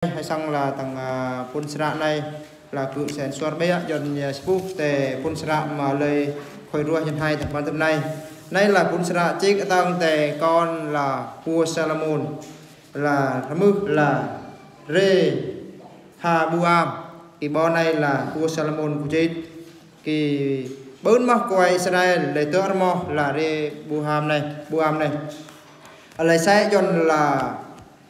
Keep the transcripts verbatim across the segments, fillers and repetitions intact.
Hai song la tang, a, pun sra nai la kơ sen suar bia jon ya spuh te pun sra ma lơi khoi ruah jon hai tang pantŭp nai. Nai la pun sra chik atang te kon la pua Salomon la rmưh la Rê-ha-bu-am. Ki bo nai la pua Salomon ku chit. Ki bơ̆n mah kuai Israel lơi tơ rmoh la Rê-bu-am nai, Bu-am nai. Alai sai jon la,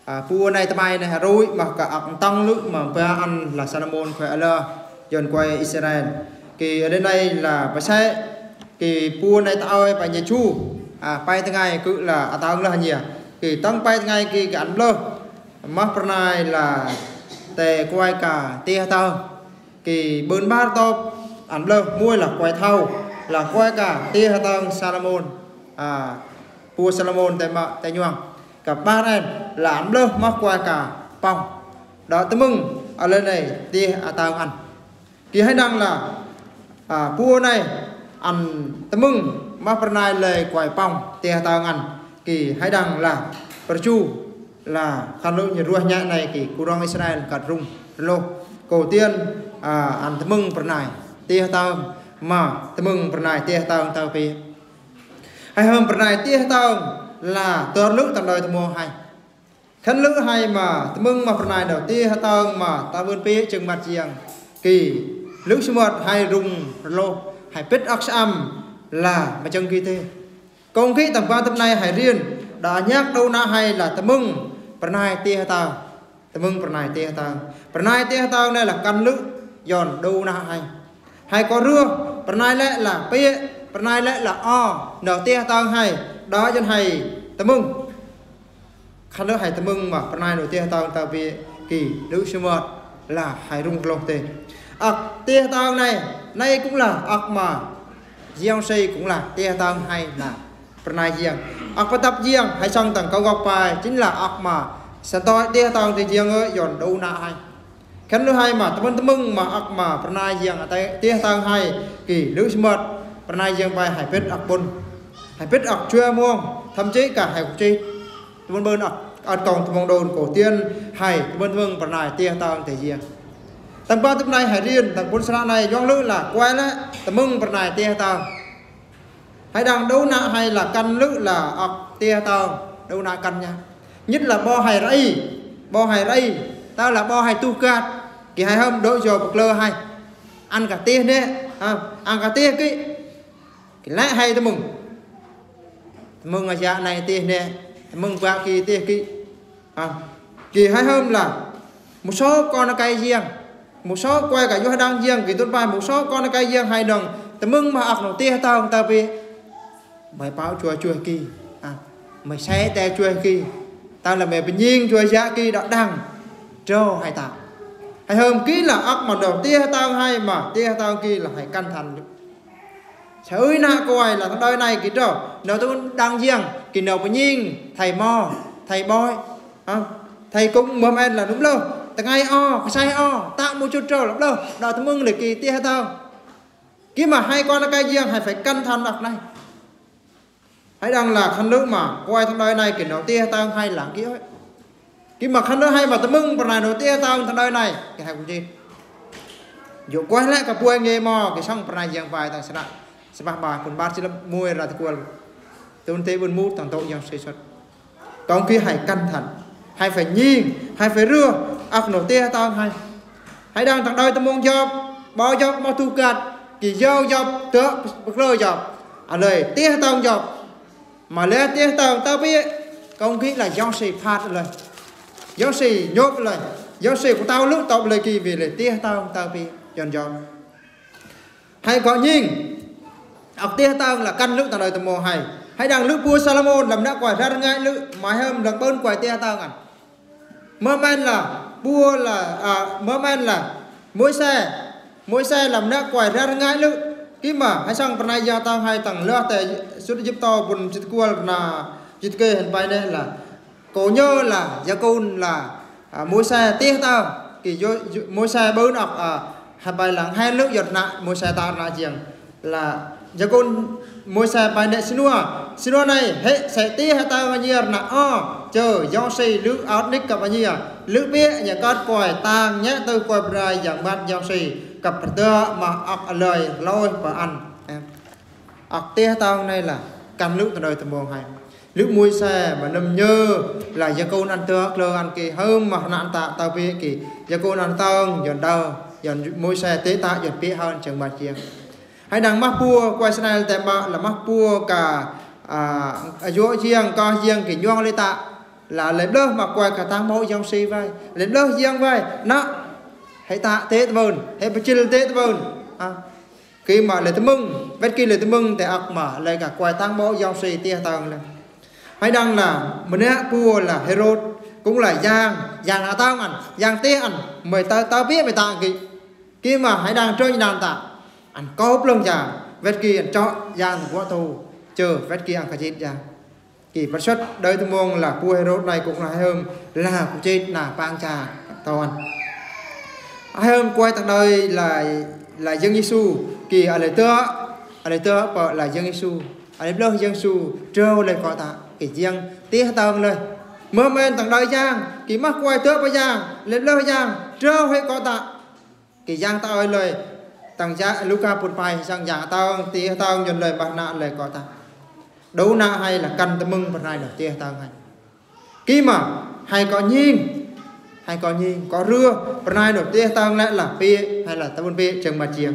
a, pua nai tơmai nai harui mah ka ak tang lu ma ba ăn la Salomon khoi ala jon kuai Israel. Ki alai nai la pasai ki pua nai ta oi pa nyechu, a, pai tơngai kơ la atang la hanya. Ki tang pai tơngai ki, ki ăn blơh mah pơrnai la te kuai ka tih atang. Ki bơ̆n bar tŏp ăn blơh, mui la kuai thâu, la kuai ka tih atang Salomon, a, pua Salomon te ma, te ñuang. Ka bar en la ăn blơh mah kuai ka pong. Đa tơmưng alai nai tih atang ăn. Ki hai dang la, a, pua nai ăn tơmưng mah pơrnai lơi kuai pong tih atang ăn. Ki hai dang la pơrchu la khăn lu ñu ruah ña nai ki kurong Israel kăt rŭng rơloh. Kâu tiên, a, ăn tơmưng pơrnai tih atang ma tơmưng pơrnai tih atang tao pia. Hai hăm pơrnai tih atang la tơr lu tang đôi tơmo hai. Khăn lu hai ma tơmưng ma pơrnai đao tih atang ma ta bơ̆n pia chơng mat jiăng. Ki lu sumot hai rŭng rơloh, hai pit ak sam la ma chơng ki te. Kông ki tang ba tơp nai hai rien, đa nhăk đu na hai la tơmưng pơrnai tih atang. Tơmưng pơrnai tih atang. Pơrnai tih atang nai la kăn lu jon đu na hai. Hai kơ ruah, pơrnai lĕ la pia, pơrnai lĕ la o, nao tih atang hai, đa jon hai tơmưng. Khăn lu hai tơmưng ma pơrnai nao tih atang tao pia ki lu sumot la hai rŭng rơloh te. Ak tih atang nai, nai kŭng la ak ma jiăng si kŭng la tih atang hai la pơrnai jiăng. Ak pơtăp jiăng, hai song tang kâu gok pai, chính la ak ma săn toi tih atang te jiăng ơ jon đu na hai. Khăn lu hai ma tơmưng tơmưng ma ak ma pơrnai jiăng ate tih atang hai ki lu sumot pơrnai jiăng pai hai pit ak bŭn. Hai pit ak chua mông, thậm chí ka hai kŭk chi. Tơmưng bơ̆n ak, ak kông tơmưng đôn kâu tiên hai tơmưng tơmưng pơrnai tih atang te jiăng. Tang ba tơp nai hai rien, tang pun sra nai yong lu la kuai lĕ tơmưng pơrnai tih atang. Hai dang đu na hai la kăn lu la ak tih atang đu na kăn ña. Nhất la bo hai rai, bo hai rai, tao la bo hai tuh kat, ki hai hăm đu yo pơklơ hai. Ăn ka tih nê, ha, ăn ka tih ki. Ki lĕ hai tơmưng. Tơmưng a ya nai tih nê, tơmưng ba ki tih ki. Ha. Ki hai hăm la một số kon akai jiăng, một số kuai ka yuh dang jiăng, ki tŭt pai một số kon akai jiăng hai dong tơmưng ma ak nao tih atang tao pia. Mơi pao chua chua ki. Ha. Mơi sai te chua ki. Tao la mơi pơnying chua ya ki đa dang. Trô hai ta. Hai hăm ki la ak ma nao tih atang hai ma tih atang ki la hai kăn than. Sa ơi na kuai la tang đôi nai ki trô. Nao tŭ dang jiăng, ki nao pơnying, thầy mo, thầy bói. Ha? Thầy kŭng mơm en la nŭm lơ. Tơngai o, kơsai o, ta mu chut trô la blơ. Đa tơmưng lĕ ki tih atang. Ki ma hai kon akai jiăng hai phải kăn than ak nai. Hai dang la khăn lu ma kuai tang đôi nai ki nao tih atang hai la ki ơi. Ki ma khăn lu hai ma tơmưng pơrnai nao tih atang tang đôi nai ki hai kŭk chi. Yo kuai lĕ ka puai nge mo ki song pơrnai jiăng pai tang sra. Săpah ba pun bar chi lăm mui ra tơkual. Tun te bơ̆n mŭt tang tŏ jiăng si sot. Kông ki hai kăn than. Hai phải nhing, hai phải rưh ak nao tih atang hai. Hai dang tang đôi tơmưng jop, bo jop ma tuh kat, ki yo jop, tơ pơklơ jop. Alai tih atang jop. Ma lĕ tih atang tao pia, kông ki la yong si phat lơi. Yong si nhop lơi. Yong si kŭ tao lu tŏp lơi ki bi lĕ tih atang tao pia, jon jon. Hai kơ nhing. Ak tih atang la kăn lu tang đôi tơmo hai. Hai dang lu pua Salomon lăm nă kuai rar ngai lu, ma hăm lăng bơ̆n kuai tih atang ăn. Mơm en la, pua la, a, mơm en la Môis. Môis lăm nă kuai rar ngai lu. Ki ma, hai song pơrnai jiăng atang hai tang lơ te sut Êjip to bun chit kual na chit ke hen pai ne la. Kơ ñu la, ya kŭn la, a, Môis tih atang. Ki yo, yo, Môis bơ̆n ak, a, hai pai lăng hai lu yo nă, Môis ta nă jiăng. La, ya kŭn Môis pai ne sơnua. Sơnua nai, he, sa tih atang ngier nă, a. Chơ, yong si, lư̆ ot nik kăp a nhi a. Lư̆ pia, nhi kơt kuai, tang, nhĕ tơ kuai brai, yang mat yong si. Kăp pơdă, ma ăk alơi, lôi, pơ ăn. Ăk tih tơng nai lah, kăn lư̆ tơdơi tơmong hai. Lư̆ Môis, ma năm nhơ, lah, yakŭn ăn tơk, lơ ăn kĭ, hơm, ma năn ta, tao pia kĭ. Yakŭn ăn tơng, yon đao, yon Môis, tê ta, yon pia hơn, chăng ma chiang. Hai đang mă pua, kuai snai tê ma, lah mă pua ka, a, a, yua jiang, ka jiang kĭ, nhuang lê ta. Lah lê blơh ma kuai ka tang mâu yong si vai. Lê blơh jiang vai. Nă. Hai ta tê tơbơn. Hai pơchil tê tơbơn. A. Kĭ ma lê tơmưng. Wet kĭ lê tơmưng tê ăk ma. Lê ka kuai tang mâu yong si tih tơng lê. Hai đang lah, mă nă pua lah Hêrôd. Kŭng lah yang, yang a tang ăn. Yang tê ăn. Mơi tao, tao pia mơi tang kĭ. Kĭ ma hai đang trơn năn ta. Ăn kâu plơ̆ng yang. Wet kĭ ăn chŏ yang gua tu. Chơ, wet kĭ ăn ka jit yang. Kĭ pơsăt đơi tơmong lah pua Hêrôd nai kŭng lah hơm lah kŭ chit na pang cha tơwan. Hơm kuai tang đơi lah, lah Yang Yêsu kĭ a lê tơ, a lê tơ pơ lah Yang Yêsu. A lê blơh Yang Yêsu trơ lê kơ ta kĭ jiang tih tơng lê. Mơmen tang đơi yang kĭ mă kuai tơ pơ yang, lê blơh yang trơ hơi kơ ta. Kĭ yang ta ơi lơi, tang ja Luka pŭn pai, sang yang tang, tih tang, yon lơi, ma nă lơi kơ ta. Đô nă hai lah kăn tơmưng pơnai lơi, tih tang hai. Kĭ ma, hai kơ nhing, hai kơ nhing, kơ rơ, pơnai lơi, tih tang lĕ lah pia, hai lah tơbơn pia, chăng ma chiang.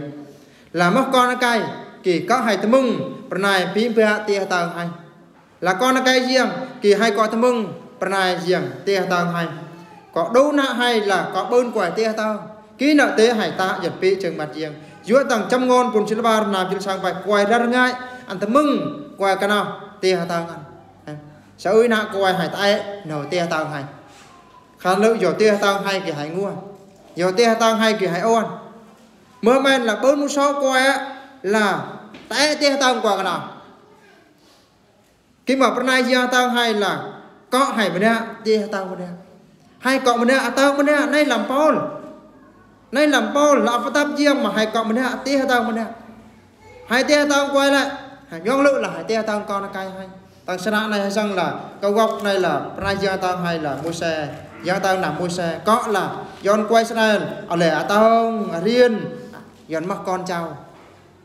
Lah mă kon kai, kĭ kơ hai tơmưng, pơnai pia pia, tih tang hai. Lah kon kai jiang, kĭ hai kơ tơmưng, pơnai jiang, tih tang hai. Kơ đô nă hai lah, kơ bơn kuai tih tang. Kĭ nă tê hai ta, yăt pia chăng ma chiang. Yua tang chăm ngon pŭn chil bar, năm chil sang pai kuai rar ngai, ăn tơmưng, kuai kơ nă, tih tang ăn. Sa ơi nă kuai hai ta, nô tih tang hai. Khan lư̆ yua tih tang hai kĭ hai ngua. Yua tih tang hai kĭ hai ôn. Mơmen lah bơn mu sâu kuai lah, ta tih tang kuai kơ nă. Kĭ ma pơnai jiang tang hai lah, kơ hai mă nă, tih tang mă nă. Hai kơ mă nă, a tang mă nă, nai lăm Pôl. Nai lăm Pôl, lah pơtăp jiang ma hai kơ mă nă, tih tang mă nă. Hai tih tang kuai lĕ, hai yong lư̆ lah, hai tih tang kon kai hai. Tang sơnă nai hai sang lah, kơ gŏk nai lah, pơnai jiang tang hai lah, Môis, jiang tang nă Môis, kơ lah, yon kuai snai, a lê a tang, a rien, yon mă kon chao.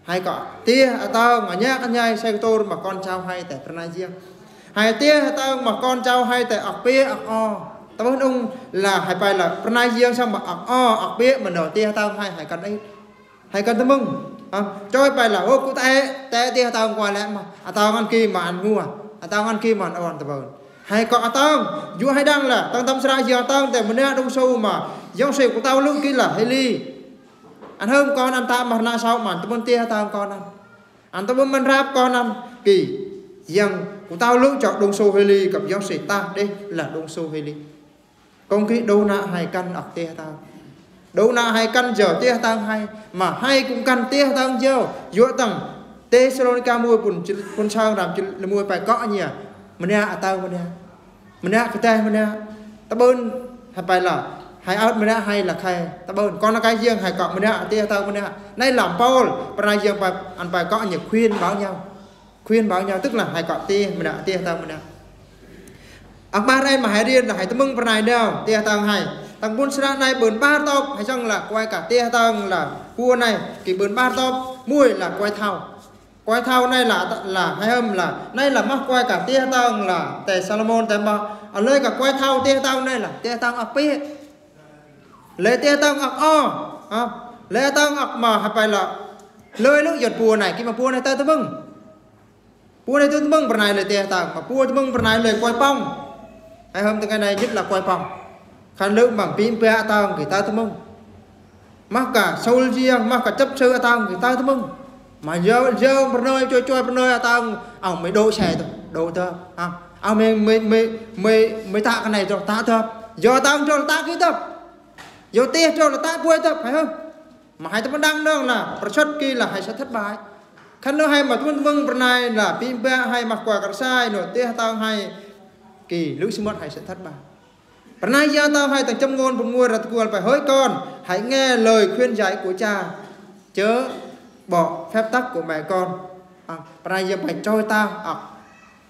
Hai kơ tih a tang, a nhă kơ nhai, sai kơ tôr ma kon chao hai tê pơnai jiang. Hai tih a tang ma kon chao hai tê ăk pia ăk o. Tơbơn ŭng lah hai pai lah pơnai jiang sang ma ăk o, ăk pia ma nô tih a tang hai, hai kăn ih. Hai kăn tơmưng. Ha, choi pai lah, ô, kŭ tê, tê tih a tang kuai lĕ ma. A tang ăn kĭ ma ăn ngua. A tang ăn kĭ ma ăn ôn tơbơn. Hai kơ a tang, yua hai đang lah, tang tăm sra jiang tang tê mă nă đung su ma. Yong si kŭ tao lư̆ kĭ lah, Hêli. Ăn hơm kon ăn ta ma nă sau ma, tơbơn tih tang kon ăn. Ăn tơbơn măn rap kon ăn, kĭ. Yang kŭ tao lư̆ chŏ đung su Hêli, kăp yong si ta đeh lah đung su Hêli. Kông kĭ đô nă hai kăn ăk tih tang. Đô nă hai kăn jao tih tang hai, ma hai kŭng kăn tih tang jao, yua tang. Têsalônika mui pŭn chil, pŭn sang năm chil lơ mui pai kơ nhi a. Mă nă a tang mă nă. Mă nă kơ tê mă nă. Tơbơn hai pai lah. Hai ăt mă nă hai lah khai. Tơbơn kon kai jiang hai kơ mă nă tih tang mă nă. Nai lăm Pôl, pơnai jiang pai, ăn pai kơ nhi khuyên bảo nhau. Khuyên bảo nhau, tức là hai kơ tih mă nă, tih tang mă nă. Ăk bar rai ma hai rien lah hai tơmưng pơnai đao, tih tang hai. Tang pŭn sra nai bơn bar tŏp, hai sang lah kuai kơ tih tang lah pua nai, kĭ bơn bar tŏp, mui lah kuai thao. Kuai thao nai lah, lah hai hơm lah, nai lah mă kuai kơ tih tang lah, tê Salômôn tê ma, a lơi kơ kuai thao tih tang nai lah, tih tang ăk pia. Lơi tih tang ăk o, ha, lơi tang ăk ma hai pai lah, lơi lư̆ yăt pua nai, kĭ ma pua nai tơ tơmưng. Pua nai tơ tơmưng pơnai lơi tih tang, ma pua tơmưng pơnai lơi kuai păng. Hai hơm tơngai nai jĭt lah kuai păng. Khan lư̆ măng pim pia tang kĭ tơ tơmưng. Mă kơ Saul jiang, mă kơ chấp sự a tang kĭ tơ tơmưng. Ma jao, jao pơnai, choi, choi pơnai a tang, ong mơi đô sai tơ, đô tơ. Ha, ong mơi, mơi, mơi, mơi, mơi ta kơ nai tơ, ta tơ. Jao tang tơ, ta kĭ tơ. Jao tih tơ, ta pua tơ, hai hơm. Ma hai tơmưng đang nong lah, pơsăt kĭ lah hai sa thất bại. Khan lư̆ hai ma tơmưng pơnai lah, pim pia hai mă kuai kơ sai, nô tih tang hai kĭ, lư̆ si mơ̆t hai sa thất bại. Pơnai jiang tang hai tang chăm ngon pơmui ră tơkual pai: Hỡi con, hãy nghe lời khuyên dạy của cha, chớ bỏ phép tắc của mẹ con. A, pơnai jiang pai choi ta, a,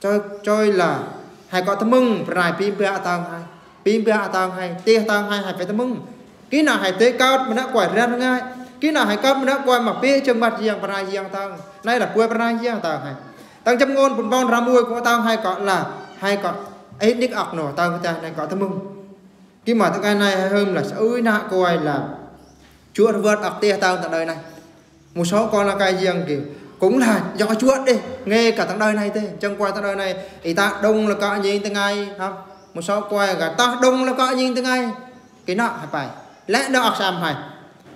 choi, choi lah, Hai kơ tơmưng pơrai pin bia tang hai. Pin bia tang hai, tih tang hai, hai pơtơmưng. Kina hai tih kơt mơnă kuai ran ngai. Kina hai kơt mơnă kuai mă pih jơng măt yang pơrai yang tang. Nai lah kuai pơrai yang tang hai. Tang jăm ngon pun bong ramui kơ tang hai kơ lah. Hai kơ ai nik ak no tang kơ tih nai kơ tơmưng. Kima tang ngai nai hai hơm lah sơui nă kuai lah. Chuăt vơt ak tih tang tang đơi nai. Một số kon nă kai yang kơ. Cũng là do chuăt đê. Nghe cả tang đơi nai tê. Jơng kuai tang đơi nai. Ita dong lah kơ nying tang ngai. Ha. Một số kuai kơ ta dong lah kơ nying tang ngai. Kina hai pai. Lĕ nă ak sam hai.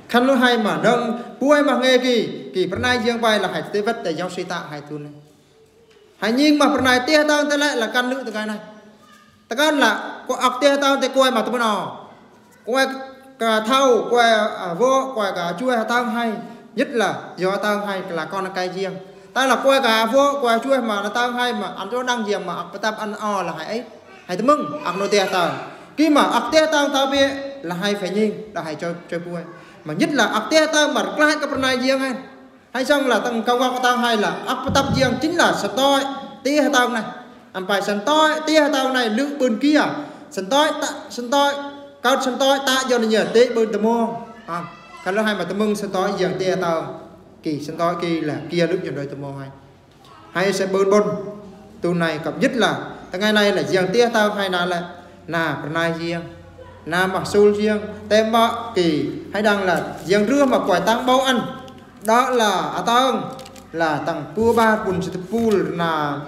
Khăn lu hai mă dong. Puai mă nghe kơ. Kơ pơrai yang pai lah hai tê văt tê yong si ta hai tun. Hai nying mă pơrai tih tang tê lĕ lah kăn lư̆ tang ngai nai. Tang kăn lah, kuai ak tih tang tê kuai mă tơmưng o. Kuai kơ thâu, kuai, a, vơ, kuai kơ chuai tang hai. Nhất là yua tang hai kơ lah kon nă kai yang. Tang lah kuai kơ vơ, kuai chuai mă nă tang hai mă, ăn chuai đang yang mă, ak pơtăp ăn o lah hai ai. Hai tơmưng, ak nô tih tang. Kima, ak tih tang tao bia, lah hai phải nying, lah hai chuai, chuai puai. Mă nhất là ak tih tang mă rơklai kơ pơrai yang hai. Hai song lah tang kơ wak tang hai lah. Ak pơtăp yang chính là sơntoi tih tang nai. Ăn pai sơntoi tih tang nai lư̆ bưn kia. Sơntoi ta, sơntoi, kơt sơntoi ta yon nhia tê bưn tơmong. Ha. Khăn lu hai mă tơmưng sơntoi yang tih tang. Kơ sơntoi kơ lah kia lư̆ yon đơi tơmong hai. Hai sẽ bưn bưn. Tun nai kăp nhất là. Tang ngai nai lah yang tih tang hai nă lah. Nă pơrai yang. Nă mă sul yang. Tê mă kơ. Hai đang lah. Yang rưh mă kuai tang bâu ăn. Đó là atang là tang pua ba pun sitapul na,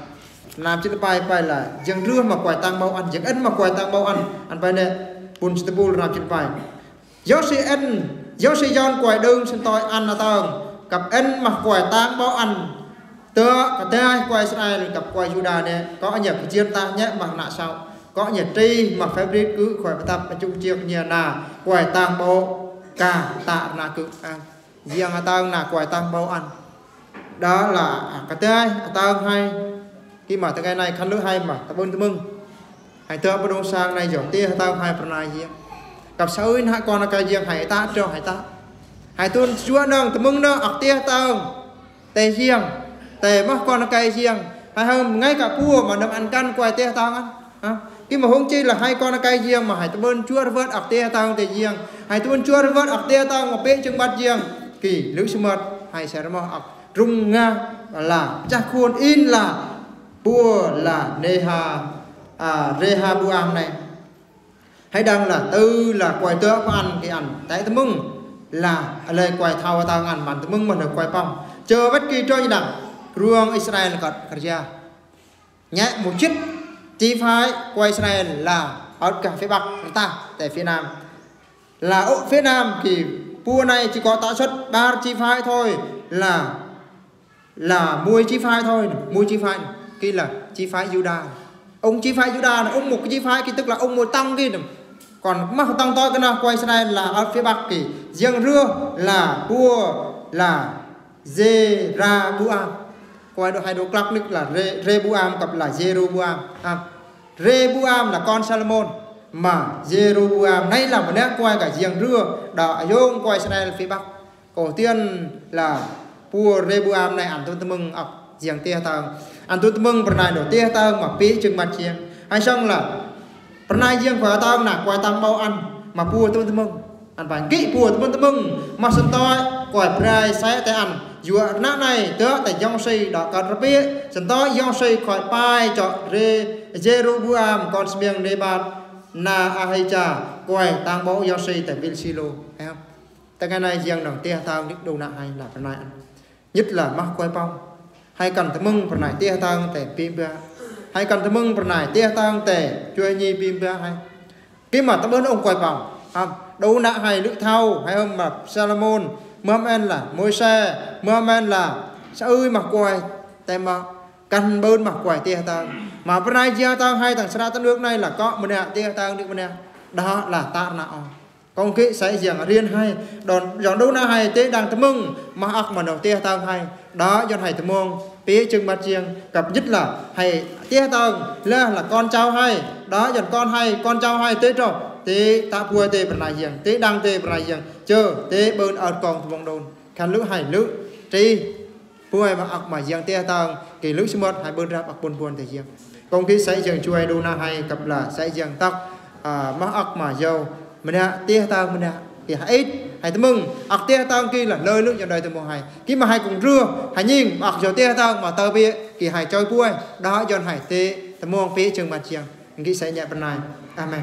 na chit pai pai là yang rưh mă kuai tang bâu ăn, yang ăn mă kuai tang bâu ăn, ăn pai nê pun sitapul na chit pai. Yô si ăn, yô si yon kuai đơng sơntoi ăn atang, kăp ăn mă kuai tang bâu ăn, tơ kơ tê kuai Israel kăp kuai Yuđa nê, kơ nhia kơ jên ta nhia mă nă sau, kơ nhia tri mă fabric kơ kuai pơtăp pơchŭ chiek nhia nă, kuai tang bâu ka ta nă kơ ăn. Yang atang nă kuai tang bâu ăn. Đó là, à, kơ tê atang hai. Kima tang ngai nai khăn lu hai mă, ta bưn tơmưng. Hai tơ bơ dong sang nai yong tih atang hai pơrai yang. Kăp sơui nă kon nă kai yang hai ta trơ hai ta. Hai tun chuăt nong tơmưng nong ak tih tang. Tê yang. Tê mă kon nă kai yang. Hai hơm ngai kơ pua mă nơm ăn kăn kuai tih tang ăn. Ha? Kima hông chi lah hai kon nă kai yang mă hai tơbưn chuăt vơt ak tih tang tê yang. Hai tơbưn chuăt vơt ak tih tang mă pih jơng măt yang. Kơ lư̆ sơmăt hai sơmăt ak trung nga lah. Chah khuôn in lah. Pua lah Neha, a, Rehabuam nai. Hai đang lah tơ lah kuai tơ pơan kơ ăn. Tê tơmưng lah. Alai kuai thâu tang ăn mă tơmưng mă lah kuai pơm. Chơ văt kơ trôi đang. Ruang Israel kơt kơrja. Nhă một chit chi phái kuai Israel là ở cả phía Bắc, ta tại phía Nam. Là ở phía Nam kơ pua nai chỉ có tả xuất ba chi phái thôi là, là mười chi phái thôi, mười chi phái. Kơ là chi phái Yuđa. Ông chi phái Yuđa nè, ông một chi phái kơ tức là ông một tăng kơ nè. Còn mă tăng tôi kơ nă kuai Israel là ở phía Bắc kơ. Yang rưh là pua là Jêrôbôam. Kuai đô hai đô klăk nik lah Rê-, Rêbôam kăp lah Jêrôbôam. Ha. Rêbôam là con Salômôn. Mă Jêrôbôam nai lah mă nĕ kuai kơ yang rưh đa ayong kuai Israel phía Bắc. Kơ tiên là pua Rêbôam nai ăn tơbưn tơmưng ak yang tih tang. Ăn tơbưn tơmưng pơrai đô tih tang mă pih jơng măt yang. Hai song lah pơrai yang kuai tang nă kuai tang bâu ăn mă pua tơbưn tơmưng. Ăn pai gĭ pua tơbưn tơmưng mă sơntoi kuai pơrai sĕ tê ăn. Yua nă nai tơ tê yong si đa kơt rơpia sơntoi yong si kuai pai chŏ Rê-, Jêrôbôam kon sơmiêng Nêbat nă Ahija kuai tang bâu yong si tê bil Silô. Tang ngai nai yang nong tih tang nik đô nă hai lah pơrai ăn. Nhất là mă kuai pơm. Hai kăn tơmưng pơrai tih tang tê pih bia. Hai kăn tơmưng pơrai tih tang tê chuai nhi pih bia hai. Kơ mă tơbưn ung kuai pơm. Ha, đô nă hai lư̆ thâu, hai hơm mă Salômôn, mơm en lah Môsê, mơm en lah sơui mă kuai, tê mă kăn bưn mă kuai tih tang. Mă pơrai jia tang hai tang sơra tơnưk nai lah kơ mơnă tih tang nik mơnă. Đó là ta nă o. Kông kĭ sai yang rien hai. Đon, yong đô nă hai tê đang tơmưng. Mă ak mă nô tih tang hai. Đa yong hai tơmưng. Pih jơng măt yang. Kăp nhất là hai tih tang. Lah là con cháu hai. Đa yong kon hai, con cháu hai tê trô. Tê ta pua tê pơrai yang. Tê đang tê pơrai yang. Chơ, tê bưn ơt kông tơmưng đôn. Khăn lư̆ hai lư̆. Tri. Pua hai mă ak mă yang tih tang. Kơ lư̆ sơmăt hai bưn rap ak bưn bưn tê yang. Kông ki sĕ jêng chuai đu na hai kăp la sĕ jêng tŏk, a, mă ŏk ma yâu mơnă, tih tang mơnă, ki hơĭt hai tơmơ̆ng ŏk tih tang ki la lơi lŭ jăn đơi tơmơ̆ng hai. Ki mă hai kông drưh, hai nhing mă ŏk yâu tih tang mă tơ bĕ, ki hai choi puai, đa jăn hai tê tơmơ̆ng pê jêng măt jêng. Ki sĕ nhă pơnai. Amen.